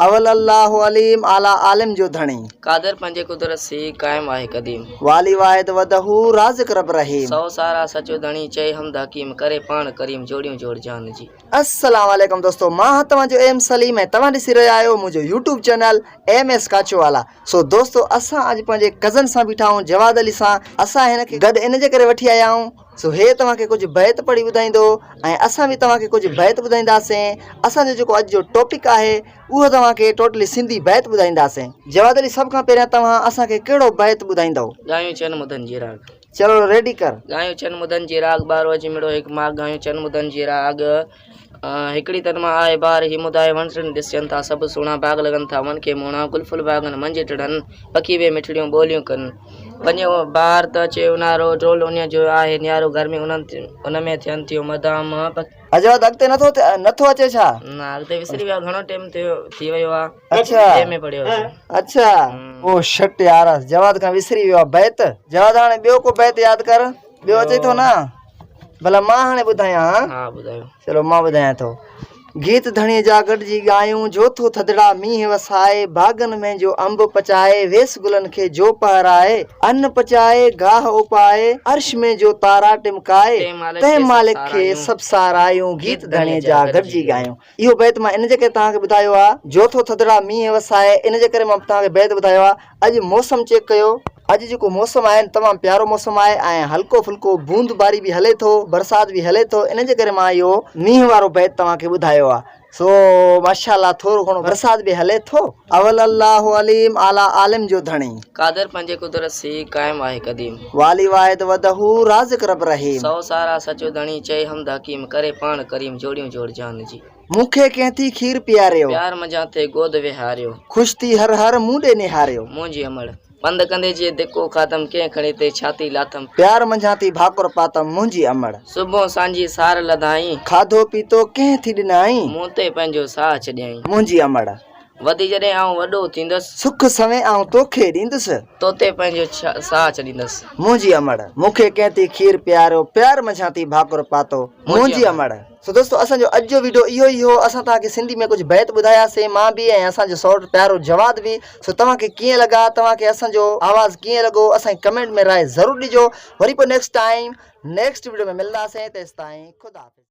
اول الله عليم اعليٰ عالم جو ڌڻي. قادر پنهنجي قدرت سين قائم آهي قديم. والي واحد وحده رازق رب رحيم. سو سارا سچو ڌڻي چئي حمد حڪيم ڪري پاڻ ڪريم جوڙيون جوڙ جان جي. السلام عليڪم دوستو مان هان توهان جو ايم سليم ۽ توهان ڏسي رهيا آهيو منهنجو YouTube channel M S Kachho والا سو دوستو اسان اڄ پنهنجي ڪزن سان بيٺا آهيون جواد علي سان اسان هن کي گڏ ان جي ڪري وٺي آيا آهيون سو هي توهان کي ڪجهه بيت پڙهي ٻڌائيندو ۽ اسان به توهان کي ڪجهه بيت ٻڌائينداسين. اسان جو جيڪو اڄ جو ٽاپڪ آهي اهو توهان کي ٽوٽلي سنڌي بيت ٻڌائينداسين. جواد علي سڀ کان پهريان توهان اسان کي ڪهڙو بيت ٻڌائيندؤ؟ ڳايون چن مدن جي راڳ. چلو ريڊي ڪر. ڳايون چن مدن جي راڳ ٻارو اچي مڙو هڪ ماڳ ڳايون چن مدن جي راڳ هڪڙي تن مان آهي بار هي مدائي وڻ ٽڻ ڏسجن ٿا سڀ سهڻا باغ لڳن ٿا ون کي موڻا گل ڦل باغن منجهه ٽڙن پکي وي مٺڙيون ٻوليون ڪن وڃي بهار ته اچي اونهارو ڊول انهيء جو آهي نيارو گرمي انهن ان ۾ ٿين ٿيون مدام پکي. اجواد اڳتي نٿو نٿو اچي ڇا؟ نه اڳتي وسري ويو گهڻو ٽيم ٿيو ٿي ويو آ. اڇا ٽي ۾ پڙهيو هوس. اڇا او شٽ يار جواد کان وسري ويو آ بيت جواد هاڻي ٻيو ڪو بيت ياد ڪر ٻيو اچي ٿو نه ڀلا مان هاڻي ٻڌايان ها ها ٻڌايو. چلو مان ٻڌايان ٿو. گيت ڌڻيء جا گڏجي ڳايون، جو ٿو ٿڌڙا مينهن وسائي، باغن ۾ جو انب پچائي، ويس گلن کي جو پهرائي، ان پچائي، گاهه اپائي، عرش ۾ جو تارا ٽمڪائي، تنهن مالڪ کي سڀ ساراهيون، گيت ڌڻيء جا گڏجي ڳايون. اهو بيت مان ان جي ڪري توهان کي ٻڌايو آهي، جو ٿو ٿڌڙا مينهن وسائي، ان جي ڪري مان توهان کي بيت ٻڌايو آهي. اڄ موسم چيڪ ڪيو. اڄ جيڪو موسم آهي تمام پيارو موسم آهي ۽ هلڪو ڦلڪو بوند باري به هلي ٿو برسات به هلي ٿو ان جي ڪري مان اهو مينهن وارو بيت توهان کي ٻڌايو آهي سو ماشاء الله ٿورو گهڻو برسات به هلي ٿو. اول الله عليم اعليٰ عالم جو ڌڻي. قادر پنهنجي قدرت سين قائم آهي قديم. والي واحد وحده رازق رب رحيم. سو سارا سچو ڌڻي چئي حمد حڪيم ڪري پاڻ ڪريم جوڙيون جوڙ جان جي. مون کي ڪنهن ٿي کير پياريو. پيار منجهان ٿي گود ويهاريو. خوش ٿي هر هر مون ڏي نهاريو. منهنجي امڙ. پنڌ ڪندي جي ڌڪو کاڌم. ڪنهن کڻي تي ڇاتي لاٿم. پيار منجهان ٿي ڀاڪر پاتم. منهنجي امڙ. صبح سانجهي سار لڌائين. کاڌو پيتو ڪنهن ٿي ڏنائين. مون تي پنهنجو ساهه ڇڏيائين. منهنجي امڙ. وڌي جڏهن آئون وڏو ٿيندس. سک سوين آئون توکي ڏيندس. توتي پنهنجو ساهه ڇڏيندس. منهنجي امڙ. مون کي ڪنهن ٿي کير پياريو. پيار منجهان ٿي ڀاڪر پاتو. منهنجي امڙ. سو دوستو اسان جو اڄ جو ويڊيو اهو ئي هو اسان توهان کي سنڌي ۾ ڪجهه بيت ٻڌاياسين مان به ۽ اسان جو سئوٽ پيارو جواد به سو توهان کي ڪيئن لڳا توهان کي اسان جو آواز ڪيئن لڳو اسان کي ڪمينٽ ۾ راء ضرور ڏجو وري پوء نيڪسٽ ٽائيم نيڪسٽ ويڊيو ۾ ملنداسين تيستائين خدا حافظ.